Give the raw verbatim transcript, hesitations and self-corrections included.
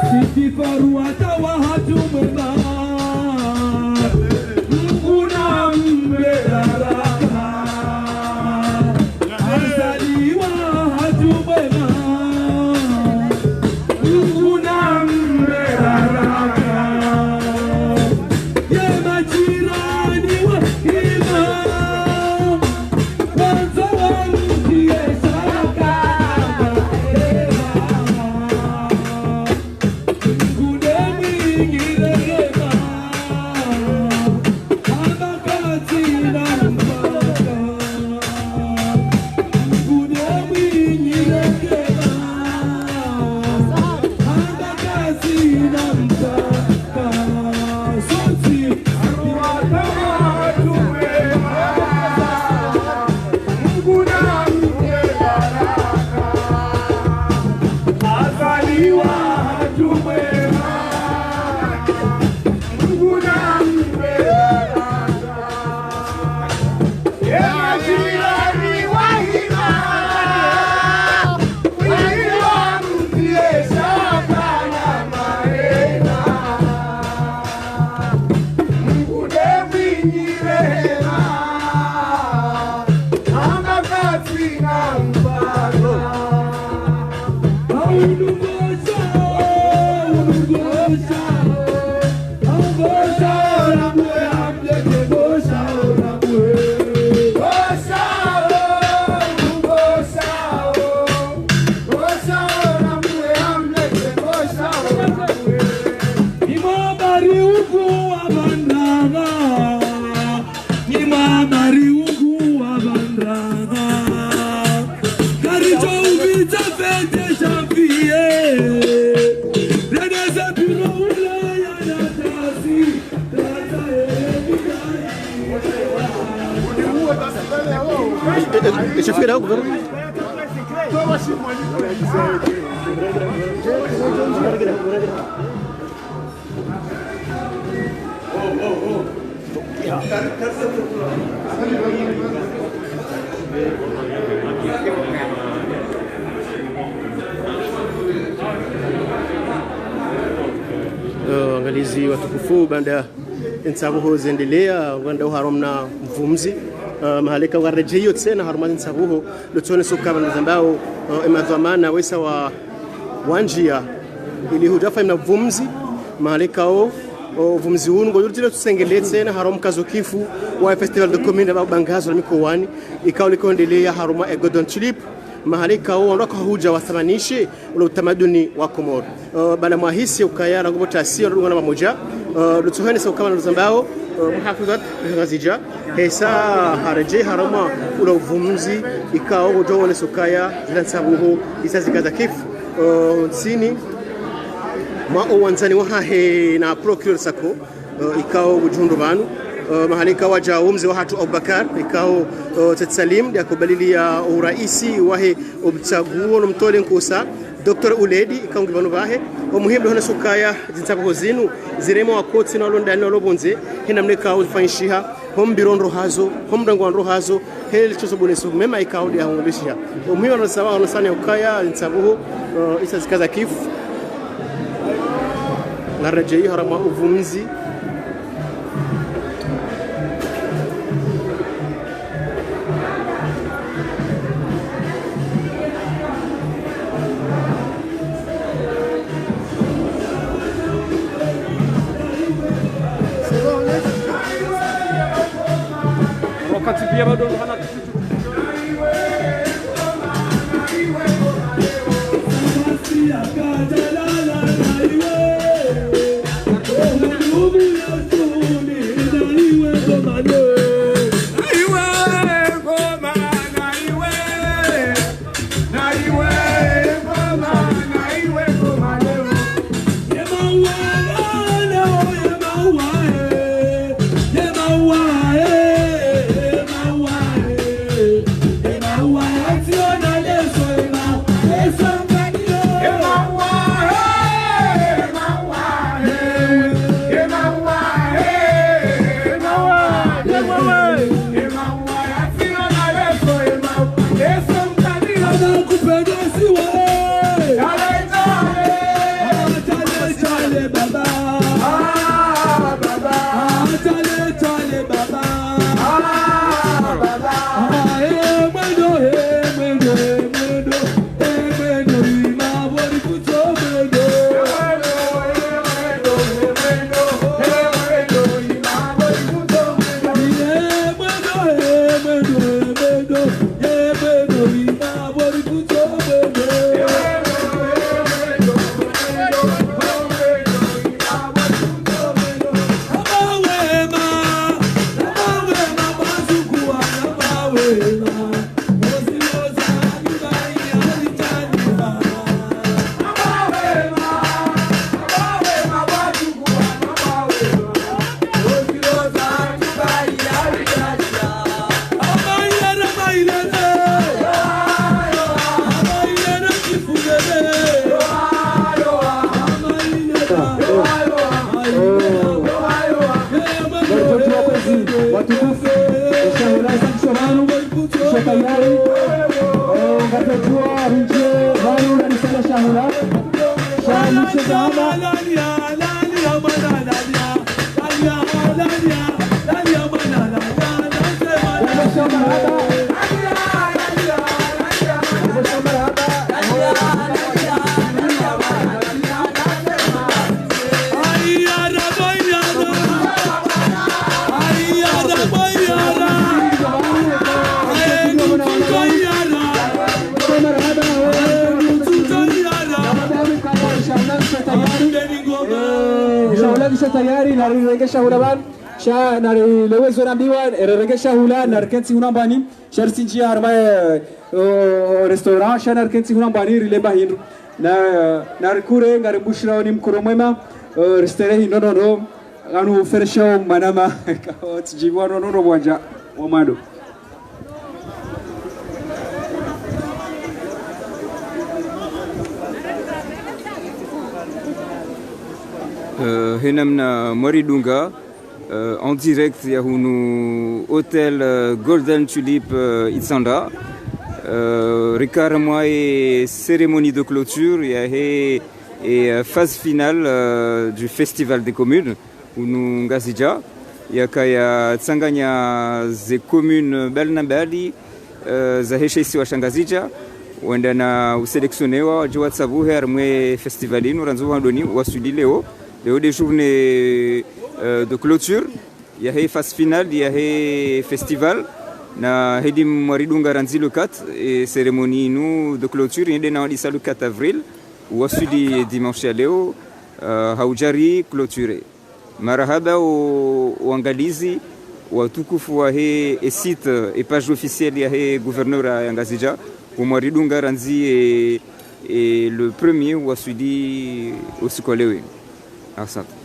Siti faruata wa hatru mwema, Mngu na mbe baraka. Azali wa hatru mwema, Mngu na mbe baraka. Ye majirani wa hima, Eh, waangalizi watukufu, baanda ntsabuho zendelea, ngwandao harumwa mvumzi. Eh, mahala ikao ngaredjeyo tsena harumwa ntsabuho, lotsoonesa ukaya pvanu zambao, eh, emadhwamana wesa wa wandjia ili hudja fanya mvumzi, mahala ikao, o, mvumzi unu ngodjo ritile tusengelee tsena harumwa mkazo kifu wa Festival de Commune ba ubangazo la Mikoani, ikao likoendelea harumwa e Golden Tulip, mahala ikao wandru waka hudja wathamanishe ule utamaduni wa Komori. Eh, bala mwahisi ukaya rangu pvo tasi, wandru ngwana pvamoja, eh, lutsohonesa ukaya pvanu zambao, eh, muhafidhat Ngazidja, hesa haredjei harumwa ule uvumzi, ikao ngudjo onesa ukaya zila ntsabuho, isa zika za kifu. Eh, ntsini mwa owandzani wahahe na procureur Sako, eh, ikao ngudjo hundru pvanu, eh, mahala ikao wadjao mze wahatru Abubakar, ikao, eh, Tete Salim, nde akubalilia uraisi wahe omtsaguo no mtole nkusa, Docteur Uledi, ikao ngi pvanu pvahe. Omuhimu ndo honesa ukaya zintsabuho zinu, ziremwa wakotsi na walo ndani na walo pvondze, he namna ikao zifanyishiha, ho mbiro ndro hazo, ho mrango ndro hazo, he litsozo bonesa mema ikao nde ahongombeshiha. Omuhimu ndo sawa, ndo sana ukaya zintsabuho, eh, isa zika za kifu. Ngaredjei harumwa uvumzi. Wakati pia bado hana Shetayari, eh, ngapvwa rinje, vanu na risale shahula. Sha, mshe zahaba. Shahula kisha tayari, na rirenge shahula pvanu. Sha, na ri-, lewe zo rambiwa, rirenge shahula, na rikentsi hunu hambani. Sha ritsinjia harumwa, eh, o, o restaurant, sha na rikentsi hunu hambani, rile mba hindru. Na, na rikure, ngaribushirao ni mkuro mwema, eh, risterehi nonono, nganu feresha o manama, kawo tsidjiviwa nonono wandja, wa mwando. Eh, he namna mwaridunga, eh, en direct ya hunu Hôtel, eh, Golden Tulip, eh, Itsandra. Eh, rika harumwa e cérémonie de clôture ya he, e, eh, phase finale, eh, du Festival des communes hunu Ngazidja, yakaya tsanganya ze communes mbali na mbali, eh, za he she isiwa sha Ngazidja, wenda na usélectionnewa, wadje watsapvuhe harumwa e festival inu, randzu wandoni waswili leo. Leo nde journée, eh, de clôture ya he phase finale ya he festival. Na heli mwaridunga randzi le quatre, e cérémonie inu de clôture, yende na wandisa le quatre avril, waswili dimanche ya leo, eh, ha udjari clôture. Marahaba o, o wangalizi watukufu wa he, e site, e page officielle ya he gouverneur ya Ngazidja, pvo mwaridunga randzi e, e le premier waswili o usiku wa leo. Asante.